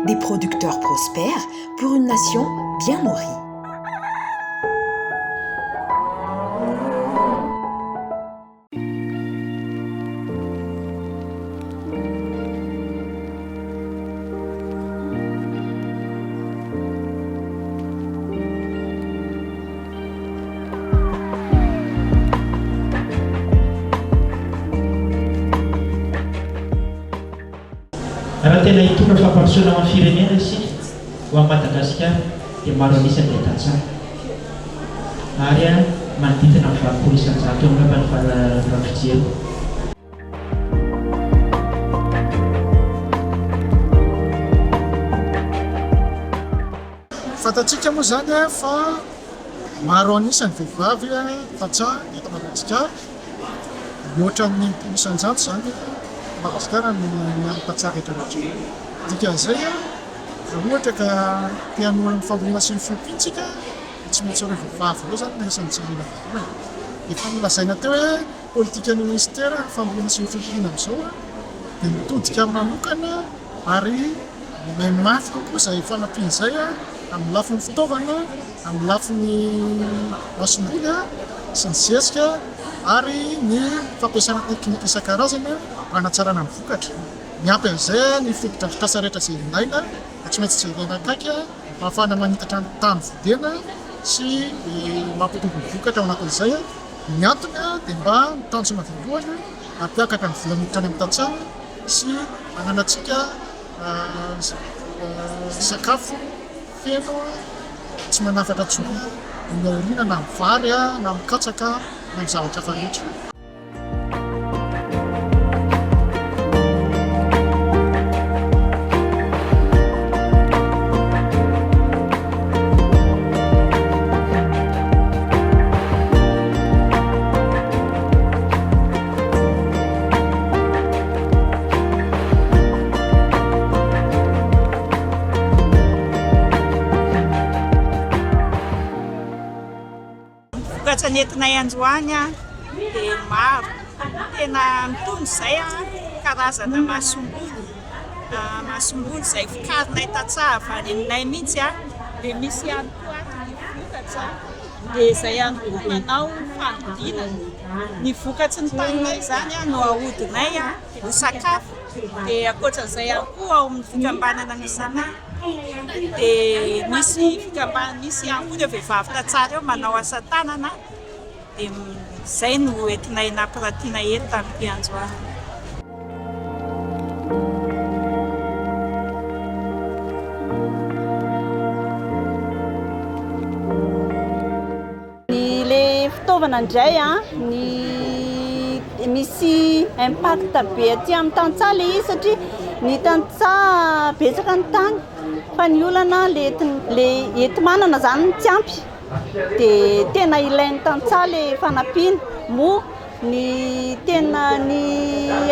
Des producteurs prospères pour une nation bien nourrie. Raha tena hitondra fampandrosoana ho an'ny firenena isika, ho an'i Madagasikara, dia maro an'isa ny tantsaha. Ary manodidina ny 80% eo angamba ny raha fijery. Fantatsika moa izany fa maro an'isa ny vehivavy tantsaha eto Madagasikara. Mihoatra ny 60% izany eto Madagasikara no ny tantsaha rehetra rehetra. Dikan'izay, raha ohatra ka te hanohana ny fambolena sy ny fiompiana isika dia tsy maintsy ireo vehivavy ireo izany no isan'ny jerena voalohany. Efa nolazaina teo hoe politikan'ny minisitera ny fambolena sy ny fiompiana amin'izao dia mitodika manokana ary mihamafy kokoa izay fanampiana izay amin'ny lafiny fitaovana, amin'ny lafiny masomboly sy ny zezika ary ny fampiasana teknika isan-karazany mba hanatsarana ny vokatra. Miampy an'izay ny fotodrafitrasa rehetra izay ilaina dia tsy maintsy jerena akaiky mba hahafahana manitatra ny tany volena sy mampitombo ny vokatra ao anatin'izay. Ny antony dia mba ny tanjona voalohany hampiakatra ny vola miditra any amin'ny tantsaha sy hananantsika sakafo feno tsy manafatra intsony ny aoriana na amin'ny vary na amin'ny katsaka na amin'ny zavatra hafa rehetra. Ny vokatra nentinay androany dia maro, tena mitombo izay karazana masomboly, masomboly izay vokarinay tantsaha avy any aminay mihitsy dia misy ihany koa ny vokatra dia izay ihany koa manao fanodinana. Ny vokatry ny taninay izany no ahodinay ho sakafo dia ankoatran'izay ihany koa ao amin'ny fikambanana misy anay dia misy fikambanana misy ihany koa ireo vehivavy tantsaha ireo manao asa tanana dia izay no entinay nampiratiana eto tamin'ity androany. Ny le fitaovana indray a, ny misy impact be aty amin'ny tantsaha le izy satria ny tantsaha betsaka ny tany fa ny olana le le enti-manana zany no tsy ampy dia tena ilain'ny tantsaha le fanampiana moa ny tena ny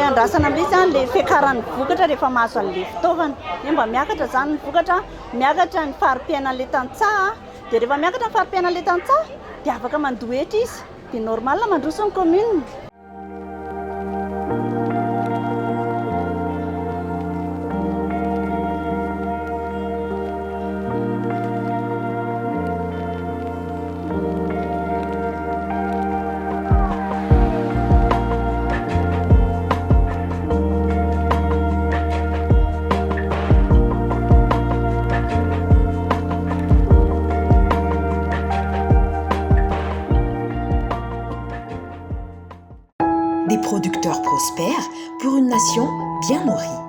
andrasana amin'ilay izy zany le fiakaran'ny vokatra rehefa mahazo an'le fitaovana hoe mba miakatra zany ny vokatra, miakatra ny fari-piainan'le tantsaha. Dia rehefa miakatra ny fari-piainan'ilay tantsaha dia afaka mandoa hetra izy, dia normal mandroso ny commune. Des producteurs prospères pour une nation bien nourrie.